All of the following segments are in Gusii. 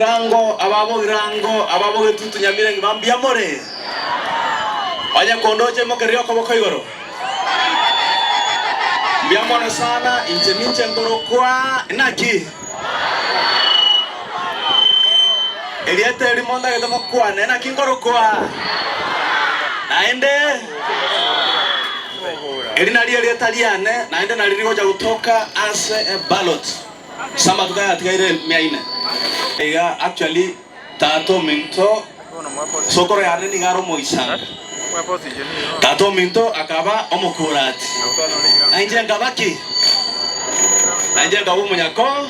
Girango, ababo Girango, ababo Getutu Nyamira ngima mbuya more? Onye kondoche imokererie okoboko igoro. Mbuya mono sana, inche ninche nkorokwa naki? Erieta erimo ntagete mokwane, naki nkorokwa? Naende eri nario erieta riane, naende nario rigocha gotoka ase eballot. Ase amatuko aya atigaire emia ine. Iga actually tata ominto sokoro yane nigo are omoisanga. Tata ominto akaba omokurati. Na inche nkaba ki? Na inche nkaba omonyako,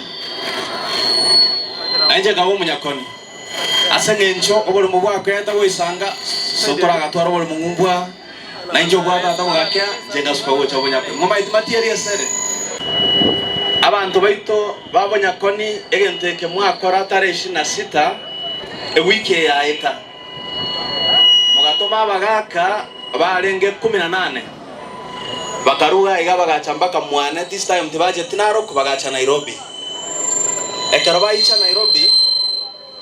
na inche nkaba omonyakoni. Ase eng'encho oborimo bwakoeta goisanga, sokoro agatwara oborimo ng'umbwa. Na inche obwa tata bogakea, inche ngasuka gocha obonyakoni. Momaeti matieri esere. Abanto baito ba bonyakoni, egento eke mwakora tarehe ishirini na sita, ewiki eye yaeta, mogatoma abagaaka barenge ikomi na nane, bakaruga iga bagacha mpaka mwane, this time tibacheti Narok, bagacha Nairobi. Ekero baicha Nairobi,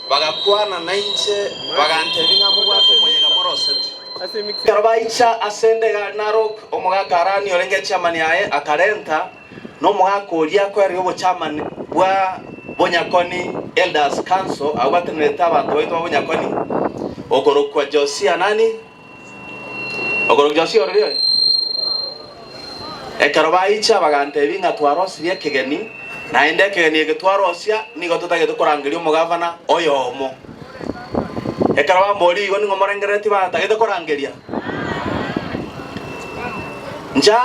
Bagakwana nainche, bagantebia ng'a mobwate omoyega morosete. Ekero baicha ase 'nde iga Narok, omogaka Harani orenge echairman yaye akarenta, na omogaka oria akoereria obochairman bwa Bonyakoni Elders Council, abwo batenenerete abanto baito ba Bonyakoni, okorokwa Josia nani? Okorokwa Josia orori oyo? Ekero baicha bagantebia ng'a twarosirie ekegeni, naende ekegeni eke twarosia nigo totagete korangeria omogavana oyomo. Ekero bamboria igo ning'o morengereretie batagete korangeria? Ncha?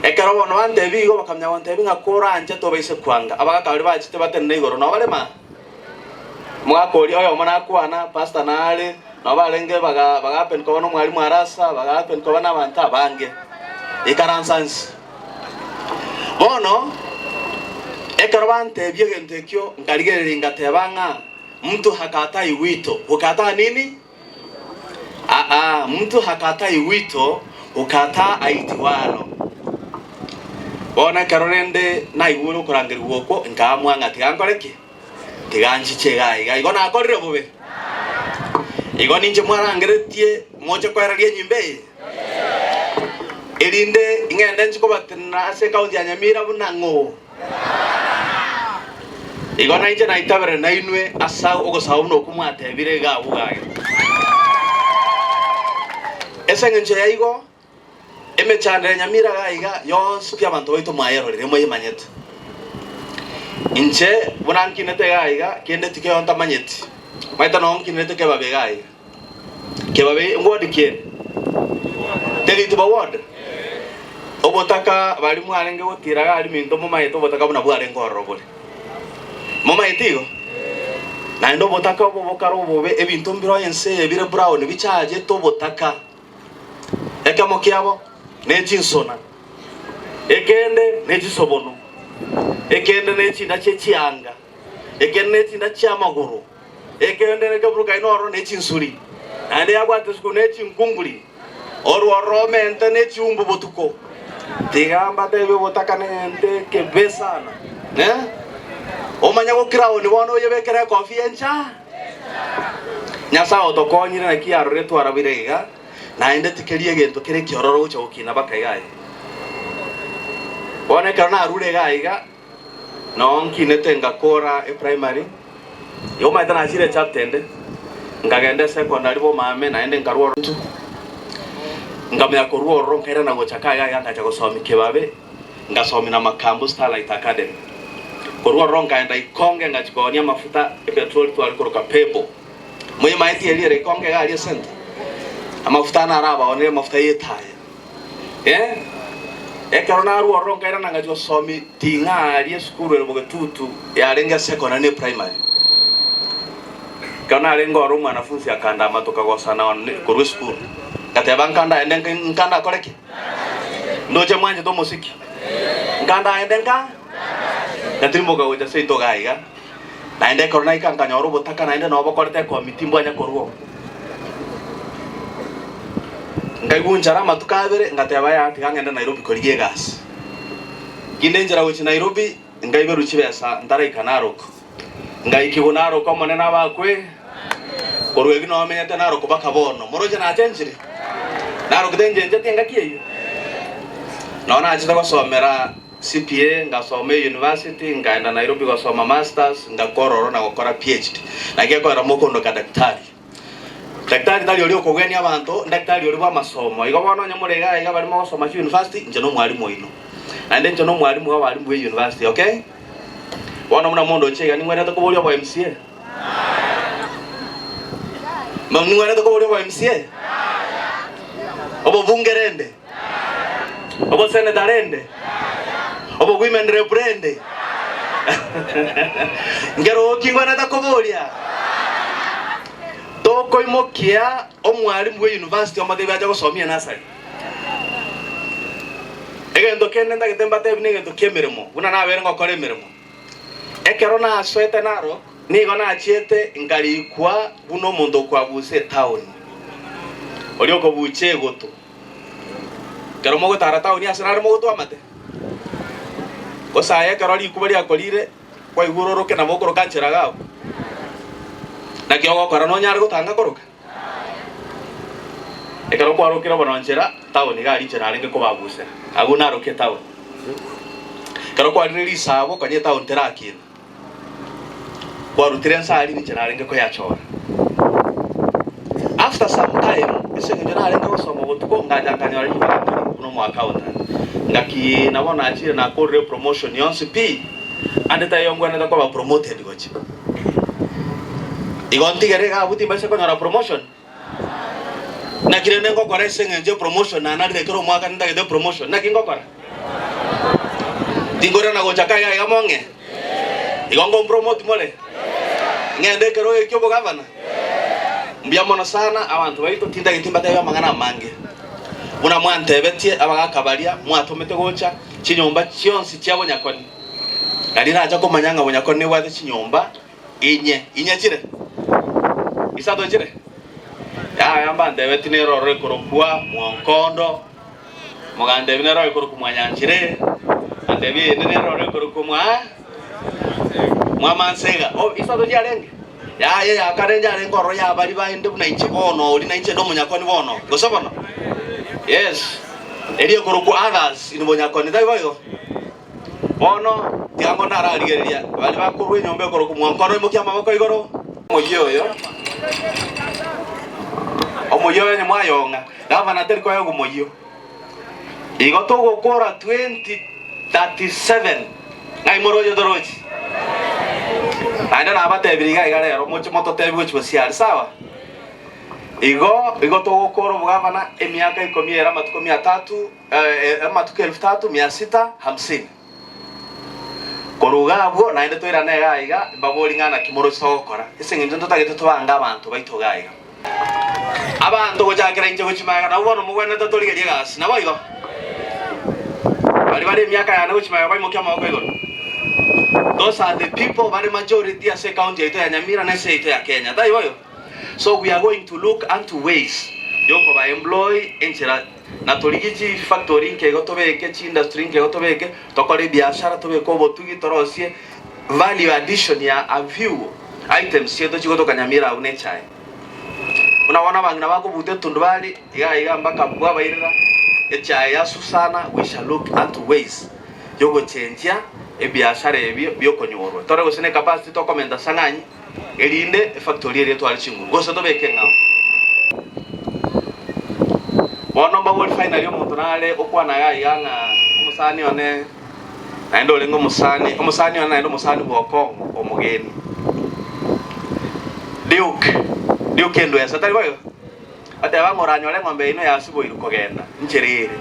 Ekero bono bantebia igo bakamanya gontebia ng'a koranche tobaise kwanga. Abagaka baria bachete batenene igoro nabo barema? Omogaka oria oyomo nakwana, pastor nare, nabo barenge baga bagahappen koba nomwalimu arasa, bagahappen koba nabanto abange. Ikaransa nse. Bono, ekero bantebia egento ekio, nkarigereria ngateba ng'a mtu hakatai wito. Hukataa nini? Aa, mtu hakatai wito, hukataa aitiwalo. Bono ekero rende naigure okorangerigwa okwo, nkaamua ng'a tiga nkore ki? Tiga nchiche iga iga. Igo nakorire bobe? Igo ninche mwarangeretie moche koereria enyimba eye? Erinde ing'ende nchi kobatenena ase ekaunti ya Nyamira buna ng'o? Igo nainche naitabere nainwe ase ogosaba buna okwo mwatebire iga agwo gage. Ase engencho ya igo, Emechando ya nyamira iga iga yonsi pi abanto baito mwayerorire mwayemanyete. Inche buna nkinete iga iga kende tikeiyo ntamanyeti. Maete noo nkinete kebabe iga iga. Kebabe ward kiere? Teritiba ward? Obotaka baria mwarenge gotira iga aria minto momaete obotaka buna bwarenge ororo bore. Momaete igo? Naende obotaka obo bokare obobe ebinto mbire ense eye bire brown bichagete obotaka. Ekemo kiabo nechinsona, ekende nechisobono, ekende nechinda chie chianga, ekende nechinda chi'amagoro, ekende nekeburukaini noro nechinsuri, naende yabwate isiko nechinkunguri, orwo romente nechiumbu botuko. Tiga mbatebie obotaka negento ekebe sana, eh? Omanye gokiraoni bono oyebekere ekofi encha. Nyasae otokonyire naki yarorire twarabire iga, naende tikeri egento kere ekiororo gocha gokina baka iga iga. Bono ekero narure iga iga, noo nkinete ngakora eprimary, igo omanyete nachire echapter ende, nkagenda esecondary bomame naende nkarwa ororo, nkamanya korwa ororo nkairana gocha ka iga iga ngacha gosomia kebabe, ngasomia na Makambu Starlight Academy. Korwa ororo nkaenda Ikonge ngachia koonia amafuta epetroli tware koroka Pebo. Moyemaeti eria ere Ikonge iga aria esenta? Amafuta aya narabaonerie amafuta y'etaya. Eh, ekero narwa ororo nkairana ngachia gosomia ting'a aria esukuru ere Bogetutu yarenge secondary na eprimary. Ekero narenge ororo omwanafunsi akandama tokagosana one korwa esukuru. Ngateba nkanda aende nkanda akore ki? Ndoche mwanchete omosiki? Nkanda aende nka? Natirimboka gocha seito iga iga, naende ekero naika nkanyora obotaka naende nabo bokorete ekomiti mbwanya korwa oo. Nkaigwa nchara amatuko abere, ngateba yaya tiga ngende Nairobi korigia egasi. Kinde nchera gochia Nairobi, nkaiberwa chibesa ntaraika Narok. Ngaikigwa naroka Omonene abakwe, korwa erio nomenyete narokwa mpaka bono. Moroche nachenchire? Narokete inchenchetie engaki eyio? Nao nachete gosomera CPA, ngasoma eyunivasiti, nkaenda Nairobi gosoma masters, ngakora oro na gokora PhD. Naki ekoera mokondoka daktari. Daktari tari oria okogwenia abanto, ndaktari oria bw'amasomo. Igo bono onye more iga iga baria mogosoma chiyunivasiti, inche nomwalimu oino. Naende inche nomwalimu bw'abalimu b'eyunivasiti, okay? Bono buna mondoche iga ningwenerete koboria obo MCA? Ningwenerete koboria obo MCA? Obobunge rende? Oboseneta rende? Obo women rep rende? Nkeroki ngwenerete koboria? Tokoimokia omwalimu bwe university omotebi ache gosomia nursery. Egento kende ntagete mbatebi negento ki'emeremo, buna nabeire ngokora emeremo. Ekero nasoete Narok, nigo nachiete nkarikwa buna omonto okwabusa etaoni, oria okobucha egoto. Ekero mogotara taoni ase nare mogotwa amate, gose aye ekero rikuba riakorire kwaigure oroke nabo okoroka nchera iga abwo. Naki ogokora nonyare gotanga koroka? Ekero kwarokire bono nchera taoni iga aria nchera arenge kobabusera, agwo narokie taoni. Ekero kwarire risaabo konya etaoni terakina, kwarutire ense aria ninche narenge koyachora. After some time, ase eng'encho narenge gosoma botuko, ngacha nkanyora ribaga nkarikwa buna omo accountant. Ngaki nabo nachire nakorire promotion yonsi pi, ande taiyo ngwenerete koba promoted gochia. Igo ntigere iga abwo timbaisa konyora promotion? Naki rende ngokora ase eng'encho ya promotion nanarire kera omwaka nintagete promotion, naki ngokora? Tinkorera gocha ka iga iga mong'e? Igo nkompromote more? Ng'ende ekerogo eki ki'obogavana? Mbuya mono sana abanto baito, tintageti mbatebie amang'ana amange. Buna mwantebetie abagaka baria mwatomete gocha, chinyomba chionsi chia bonyakoni, Nari nacha komanya ng'a bonyakoni nebwate chinyomba inye. Inye chire? Isato chire? Yaya mbantebeti nere ororo ekorokwa Mwankondo, mogantebi nere ororo ekorokwa Mwanyanchire, antebi eyende nere ororo ekorokwa mwa Mwamansega. Oh, isato chiarenge? Yaya eyakare njarenge ororo yabari baende buna inche bono ori na inche nde omonyakoni bono. Gose bono? Yes. Eria ekorokwa others in bonyakoni, tari boigo? Bono tiga ngo nararigereria baria bakorua enyomba ekorokwa Mwankono, imokia amaboko igoro. Omoyio oyo, omoyio oyo onye mwayong'a, gavana teri koegwa omoyio. Igo togokora 2037 ng'ai moroche torochi? Naende nabatebirie iga iga rero moche mototebi gochia bosiari, sawa? Igo igo togokora obogavana emiaka ikomi ere amatuko mia tatu amatuko elfu tatu mia sita hamsini. Korwa iga abwo naende toirane iga iga, mbabori ng'a naki moroche togokora, ase eng'encho ntotagete tobange abanto baito iga iga. Abanto gochakera inche gochia magega nabwo bono mogwenerete torigerie egasi, naboigo? Baria bare emiaka yane gochia magega baimokie amaboko igoro. Those are the people bare majority ase ecounty yaito ya Nyamira na ase yaito ya Kenya, taiboigo? So we are going to look unto ways yokoba employ enchera Na torigie chifactory nke igo tobeke, chiindustry nke igo tobeke, tokore ebiashara, tobeke obotugi, torosie value addition ya a few items chiaito chigotoka Nyamira abwo ne echae. Buna bono abang'ina bakobuta etundubari iga iga mpaka bwabairera echae ya Susana, we shall look unto ways yogochenjia ebiashara ebio biokonyorwa. Tore gose ne capacity tokomenta sang'anyi erinde efactory eria etware chinguru, gose tobeke ng'ao. Bono mbabori finally omonto nare okwana iga iga ng'a omosani one naende orenge omosani, omosani one naende omosani bwa Okong'o omogeni. Duke, Duke Endwesa tari boigo? Oteba ng'a oranyore eng'ombe yaino yasiboirwe kogenda nchera ere.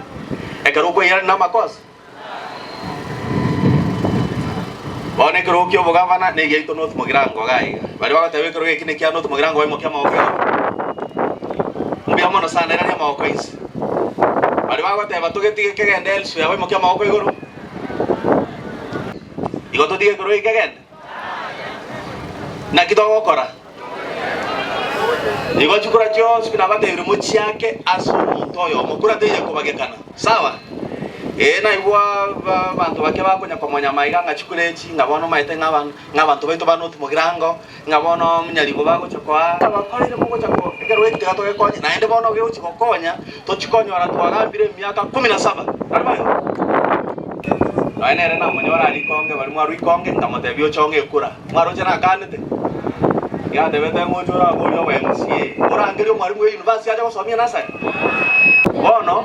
Ekero okoirania namakosa. Bono ekerogo ki'obogavana negiaito North Mugirango iga iga. Baria bagoteba ekerogo eki nekia North Mugirango baimokie amaboko igoro. Mbuya mono sana irania amaboko inse. Baria bagoteba togetige kegende elsewhere baimokie amaboko igoro. Igo totige ekerogo eki kegende? Naki togokora? Igo chikura chionsi buna batebirie mochiake ase omonto oyomo, kura teiyo kobagekana. Sawa? Ee, naigwa abanto bake bakonya komonya amaiga ng'a chikura echi, ng'a bono omanyete ng'a aba ng'a abanto baito ba North Mugirango, ng'a bono Nyaribo bagocha koa abakorire mogocha ko ekero eki tiga togekonye, naende bono gegochi gokonya, tochi konyora twagambire emiaka kumi na saba. Tari boigo? Nonya nere namonyora aria ikonge, baria mwarwa ikonge, nkamotebia oche ong'e ekura. Mwaroche nakanete? Yatebete ng'a oche oraborie obo MCA, orangerie omwalimu bwe university ache gosomia nursery? Bono,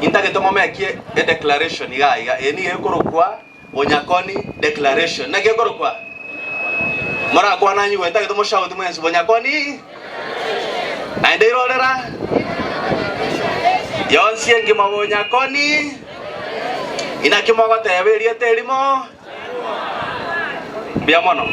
intagete momekie edeclaration iga iga, eye nigo ekorokwa Bonyakoni Declaration. Naki ekorokwa? Morakwane anyigwe, intagete moshauti mwensi, Bonyakoni! Naende irorera yonsi engima Bonyakoni! Inaki mogoteba erieta erimo? Mbuya mono.